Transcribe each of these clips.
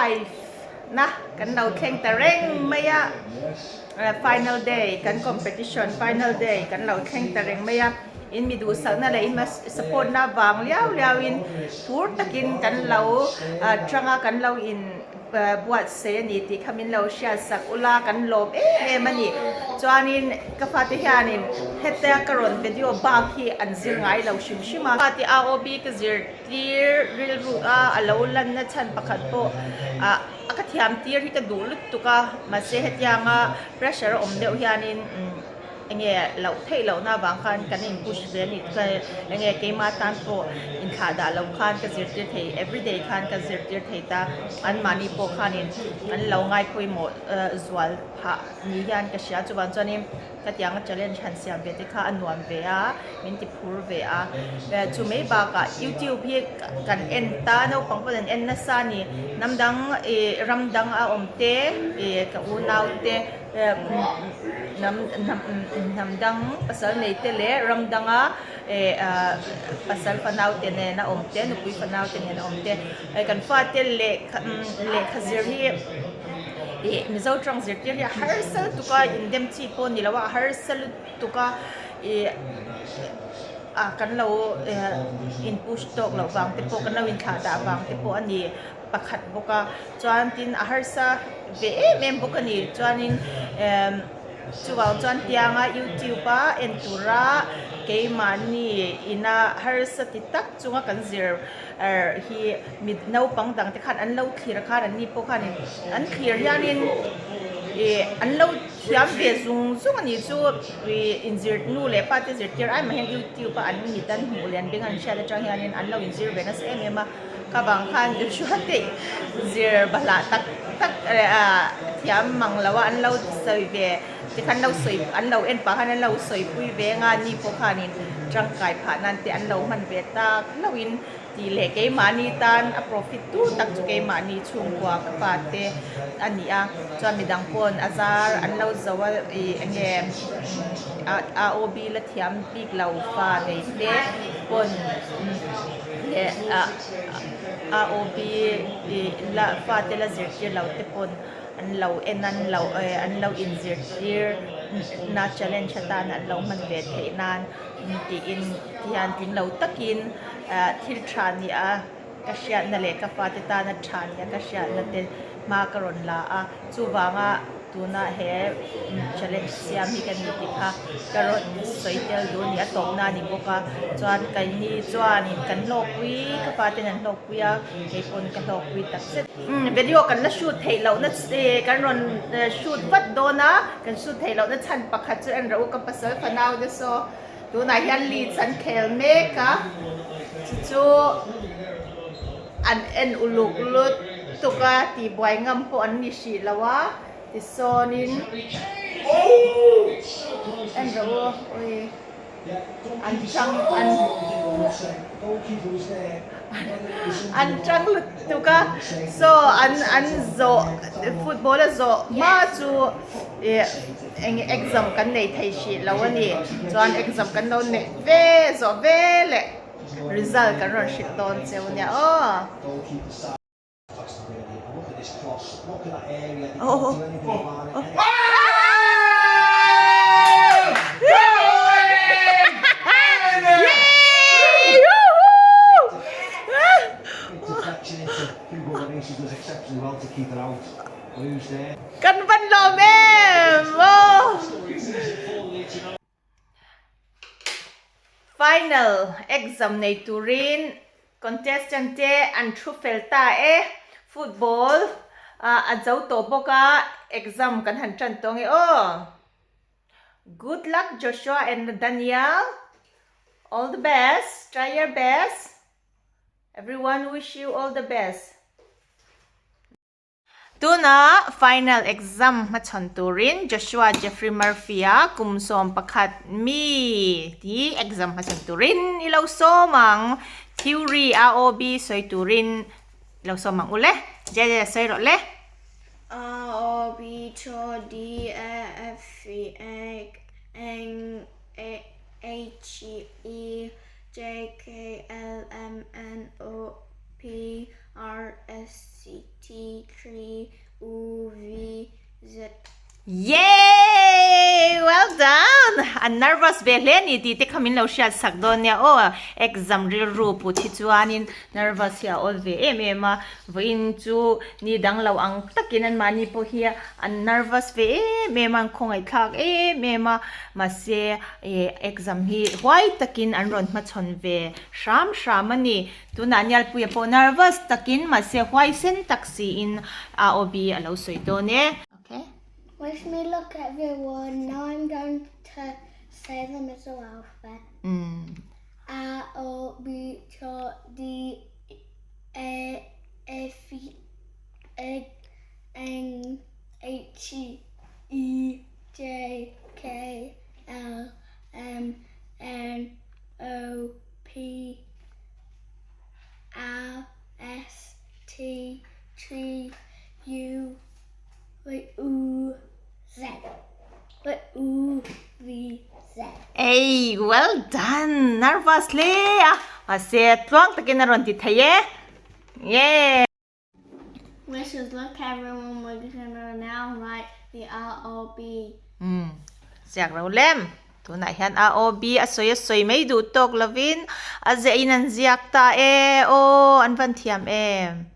Live na kan lo thleng ta reng mai a, final day kan competition final day kan lo thleng ta reng mai a, in mi duhsakna leh in support na vang liau liau in phur takin kan lo tang a, kan lo in buatsaih a ni tih kha min lo hriatsak ula kan lawm em em a ni. Chuanin ka fate hianin hetia ka rawn video bak hi an zir ngai lo hrim hrim a, fate AOB ka zir tir rilru a a lo lanna chhan pakhat pawh ah a ka thiam tir hi ka duh lutuk a mahse hetianga pressure a awm deuh hianin enge loh theih lohna avang khan kan in push ve a ni ka enge keima tan pawh inthlah dah lo khan ka zirtir thei everyday khan ka zirtir thei ta anmahni pawh khanin an lo ngaipawimawh zual phah ni hian ka hria chuvang chuanin. Ka tianga challenge han siam ve te kha a nuam ve a, min ti phur ve a. Chu mai bakah YouTube hi kan en ta, naupang pawh an en nasa a ni. Hnam dang ih ram dang a awm te ih ka unau te hnam hnam dang pasal nei te leh ram danga ih pasal fanau te nena awm te, nupui fanau te nena awm te kan fate lehkha lehkha zir hi. Ih Mizo tawng zirtir hi a harsa lutuk a indem chi pawh ni lo a a harsa lutuk a ih ah kan lo in push tawk loh vang te pawh kan lo inthlah dah vang te pawh a ni pakhat bawk a chuan tin a harsa ve em em bawk a ni chuanin emm chuvang chuan tianga youtube a en tura keimahni ina harsa ti tak chunga kan zir. Er hi mi naupang dang te khan an lo thlir khan an ni pawh khanin an thlir hianin ih an lo thiam ve zung zung a nih chu ih inzir nu leh pa te zirtir ai mah hian youtube a an mit an hmuh leh an beng an hriat atang hianin an lo inzir ve nasa em em a ka vang khan Joshua te zir bahlah tak tak ah thiam mang lo a an lo sawi ve tikhan lo sawi an lo en pah khan an lo sawi pui ve anga ni pawh khanin tangkai phah nan te an lo hman ve tak hlauhin tih leh keimahni tan a profit tu tak chu keimahni chhungkua ka pa te a ni a chuan midang pawn a zar an lo zo a ih eng nge AOB la thiam bik lo fa nei te pawn leh AOB ih la fa te la zirtir lo te pawn. An lo en an lo an lo inzirtir na challenge atan an lo hman ve theih nan tiin tihian tling lo takin thil tha nia ka hriatna leh ka fate tana tha nia ka hriatna te hma ka rawn la a chuvanga tuna he challenge siam hi ka ni tih kha ka rawn sawi tel duh a ni a tawpna a ni bawk a chuan keini chuanin kan hlawkpui ka faten an hlawkpui a keipawn ka hlawkpui tak zet. Video kan la shoot theih lohna kan rawn shoot vat dawn a, kan shoot theih lohna chhan pakhat chu en rawh u ka pasal fanau te saw tunah hian leads an khel mek a, chu chu an en uluk lut tuk a tihbuai ngam pawh an ni hrih lo a tisawnin en rawh u ui. An tang an an tang lutuk a saw an an zawh football a zawh hma chu ih eng exam kan nei thei hrih lo a ni chuan exam kan lo neih ve zawh ve leh result kan rawn hrilh dawn cheu nia aw. Kan van lawm em aw. Final exam nei turin contestant te an thu fel ta e. Football a zo tawh bawk a, exam kan han tan tawh nge aw. Good luck Joshua and Daniel. All the best. Try your best. Everyone wish you all the best. Tuna final exam hmachhawn turin Joshua Jeffrey Murphy-a kum 11 mi hi exam hmachhawn turin i lo sawm ang. Theory AOB sawi turin i lo sawm ang u le. Jeje sawi rawh le. A O B T D E F E N H E J K L M N O P R S T. T T U V Z. Yay! Well done! An nervous ve hle a ni tih te kha min lo hriat sak dawn nia aw. Exam rilru put hi chuanin nervous hi a awl ve em em a. Vawiin chu ni dang lo ang takin anmahni pawh hi an nervous ve em em a, an khawngaihthlak em em a. Mahse exam hi huai takin an rawn hmachhawn ve hram hram a ni. Tunah Nialpuia pawh nervous takin mahse huaisen tak siin AOB a lo sawi dawn e. Okay. Wish me luck everyone, now I'm going to say them as a alphabet. Mm. A O B T D A F E N H E J K L M N O P R S T T U V U Z V U V Z. Ei, well done! Nervous hle a, mahse tluang takin a rawn ti thei e. Yeah! Wish us luck everyone, we're gonna now write the R O B. Umm, ziak ro lem. Tunah hian A O B a sawi a sawi mai duh tawk lovin a ziah in an ziak ta e, aw an van thiam em.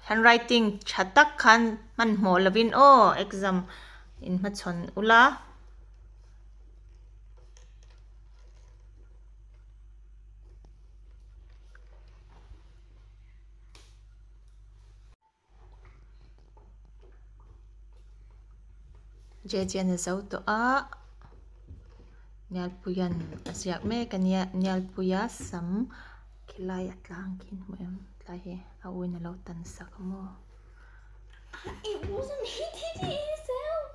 Handwriting tha tak khan hmanhmawh lovin aw exam in hmachhawn ula. Jeje an a zo tawh a Nialpuia'n a ziak mek a nia Nialpuia sam khilai a tlang khi hmu em tlai hi a u in a lo tan sak a maw. It wasn't he did it himself.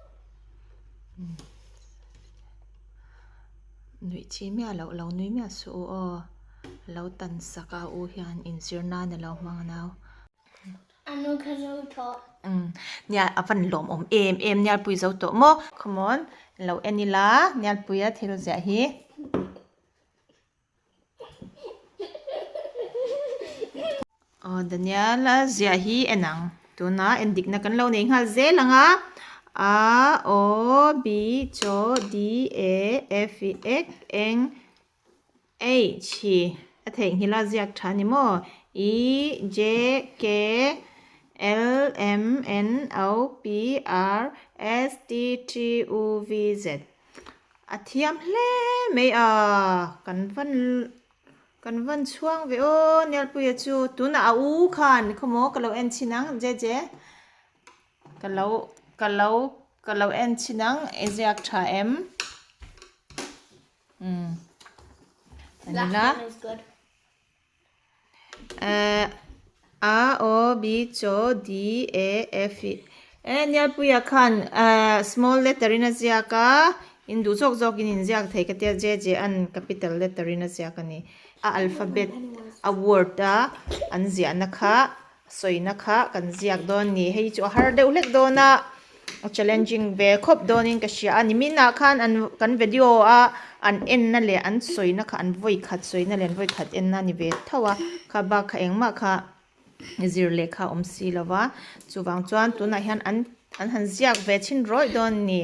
Nuih chi miah loh lo nui miah suh u aw lo tan sak a u hian inzir nan a lo hmang a nau. Anu ka zo tawh. Umm nia a van lawmawm em em Nialpui zo tawh maw. Come on lo en ila Nialpuia thil ziah hi. Aw Daniel a ziah hi en ang tuna en dikna kan lo nei nghal zel ang a A O B chaw D A F E X N H hi a theihnghilh a ziak tha ni maw E J K L M N O P R S T T U V Z a thiam hle mai a kan van Kan van chhuang ve aw Nialpuia chu tunah a u khan khawmaw ka lo en chhin ang Jeje ka lo ka lo ka lo en chhin ang e ziak tha em umm ani la eh a o b chaw d a f e eh Nialpuia khan eh small letter in a ziak a. In duh zawk zawkin in ziak thei ka tia JJ an capital letter in a ziak a ni. A alphabet a word a an ziahna kha sawina kha kan ziak dawn ni. Hei chu a har deuh hlek dawn a, a challenging ve khawp dawnin ka hria a. Niminah khan an kan video a an enna leh an sawina kha an vawi khat sawina leh an vawi khat enna a ni ve tho a, kha bak kha engmah kha zir leh kha a awm si lo va chuvang chuan tunah hian an an han ziak ve chhin rawih dawn a ni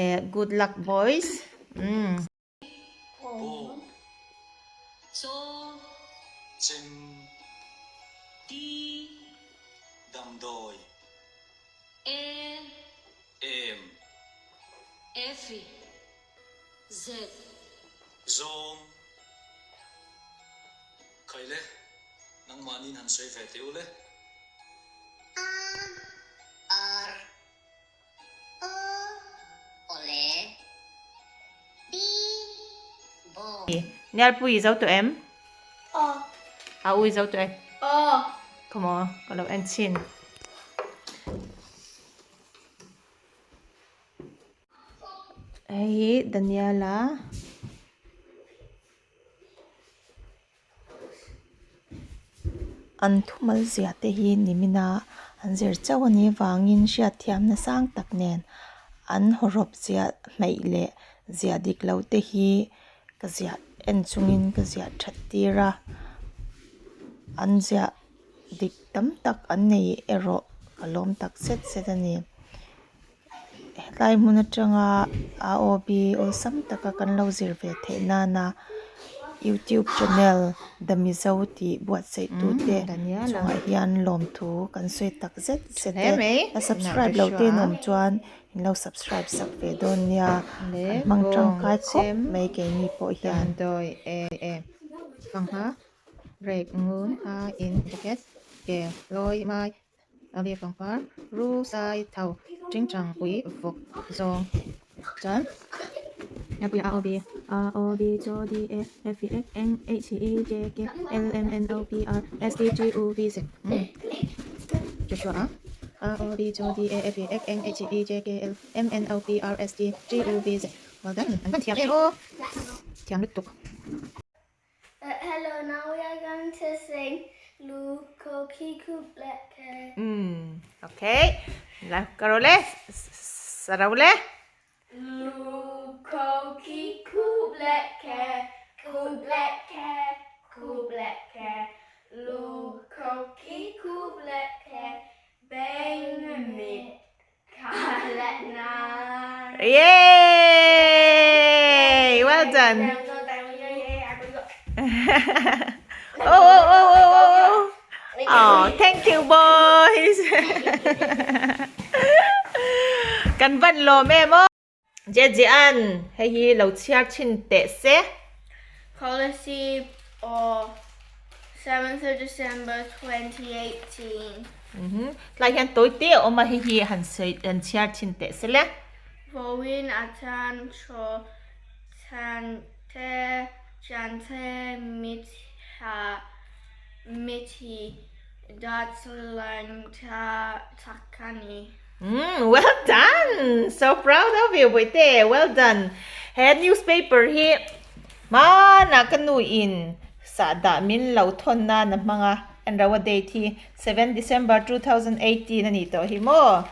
eh good luck boys umm. Bawm Chem Damdawi Em Zawng Khaile, nangmahniin han sawi ve teh u le. A, R, O, Ole, B, Bo. Nialpui i zo tawh em? Aw. A u i zo tawh em? Aw. Come on, ka lo en chhin. Hei hi Daniela. An thumal zia te hi nimina an zir chauh a nih avangin hriatthiamna sang tak nen an hawrawp ziah hmeih leh ziah dik loh te hi ka ziah en chungin ka ziah that tir a. An ziah dik tam tak an nei erawh ka lawm tak zet zet a ni. Hetlai hmun atanga AOB awlsam taka kan lo zir ve theih nana youtube channel the mizo tih buatsaih tute chungah hian lawmthu kan sawi tak zet zet e. La subscribe lo te an awm chuan in lo subscribe sak ve dawn nia kan hmang tangkai khawp mai keini pawh hian. Break ngun a in jacket ke lawi mai a bik pangpar ru sai tho tingtang pui vawk zawng chuan Apui A O B A O B C D E F E X N H E J K L M N O P R S T G U V Z Joshua A A O B C D E F E X N H E J K L M N O P R S T G U V Z Well done an van thiam em aw thiam lutuk. Hello, now we are going to sing Lukoki Kubleke. Okay. La karole saraule. Lukoki Kubleke, Kubleke, Kubleke. Lukoki Kubleke, Bang me. Yay! Well done. Oh, oh, oh, oh, oh. Oh, thank you, boys. Kan van lawm em aw. Jeje-an hei hi lo chhiar thin teh se. Policy or 7th of December 2018. Tlai hian tawi te a awm a, hei hi han sawi han chhiar thin teh se le. Vawiin a tan thaw than te chan te mitha mithi darthlalang tha tak a ni. Umm well done! So proud of you Bawihte, well done. He newspaper hi hmanah ka nu in sahdah min lo thawn nan a hmang a, en ro a date hi 7 December 2018 a nih tawh hi maw.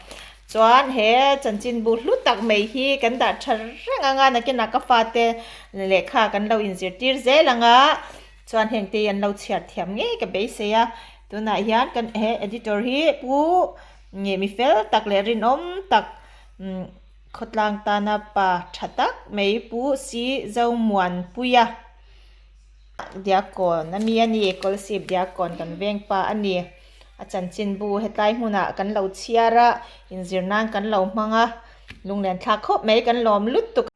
Chuan he chanchinbu hlu tak mai hi kan dah tha reng anga nakinah ka fate lehkha kan lo inzirtir zel anga chuan heng te hi an lo chhiar thiam ngei ka beisei a. Tunah hian kan he editor hi Pu Nge mi fel tak leh rinawm tak khawtlang tana pa tha tak mai Pu Si Zomuanpuia Diakkawn a mi a ni, Kawlsip Diakkawn kan veng pa a ni. A chanchinbu hetlai hmunah kan lo chhiar a, inzir nan kan lo hmang a, lunglen thlak khawp mai kan lawm lutuk.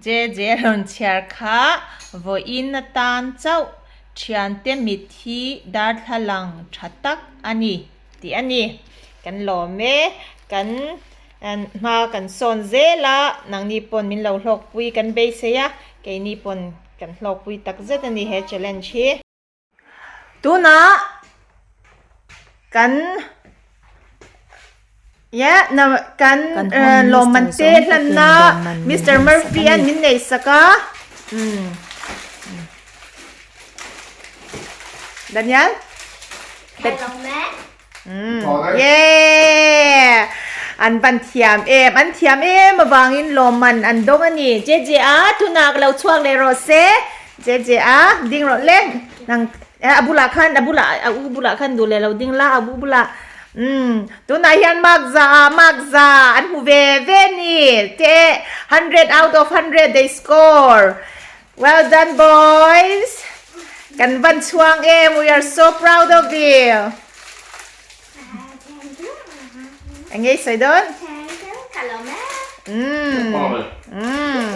JJ rawn chhiar kha vawiin atan chauh thiante mit hi darthlalang tha tak a ni tih a ni. Kan lawm e, kan hma kan sawn zel a, nangni pawn min lo hlawkpui kan beisei a, keini pawn kan hlawkpui takzet a ni he challenge hi. Tunah kan yeah na kan Kan Home Minister lawmman te zawng takin hlanna lawmman min Mister hlan sak a Murphy ni. an min nei sak a umm Daniel Hello Matt. Umm yeah an van thiam em an thiam em avangin lawmman an dawng a ni JJ a tunah ka lo chhuak leh rawh se JJ a ding rawh le nang a bulah khan a bulah a u bulah khan duh leh lo ding la a u bulah umm tunah hian mark za ah mark za an hmu ve ve ni te 100 out of 100 they score well done boys kan van chhuang em we are so proud of you Eng nge i sawi dawn? Umm umm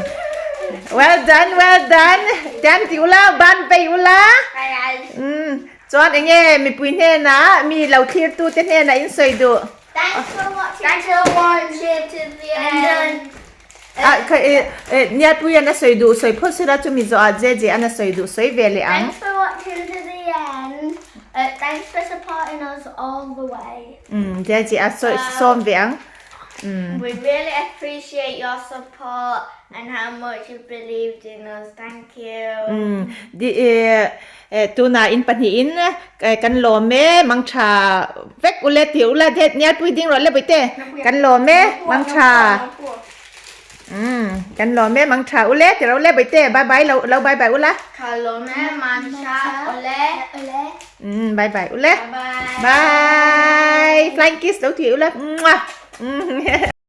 Well done well done Tian ti ula ban pei ula Umm chuan eng nge mipui hnenah mi lo thlir tu te hnenah in sawi duh Thanks for watching. Thanks for watching to the end. Ah kha e e Niatpuian a sawi duh sawi phawt sela chu mi zawh ah JJ an a sawi duh sawi ve leh ang. Thanks for watching to the end. Uh, thanks for supporting us all the way. Um JJ a sawi sawm ve ang. Um. We really appreciate your support and how much you believed in us. Thank you. Um di e e tuna in pahnih in kan lawm e mang tha vek ule ti ula det Niatpui ding rawh le bawihte kan lawm e mang tha. Umm kan lawm em ang tha ule ti ro le baite bye bye lo lo bye bye ula. Ka lawm em ang tha ule. Umm bye bye ule. Bye bye. Flying kiss lo ti ula. Umm.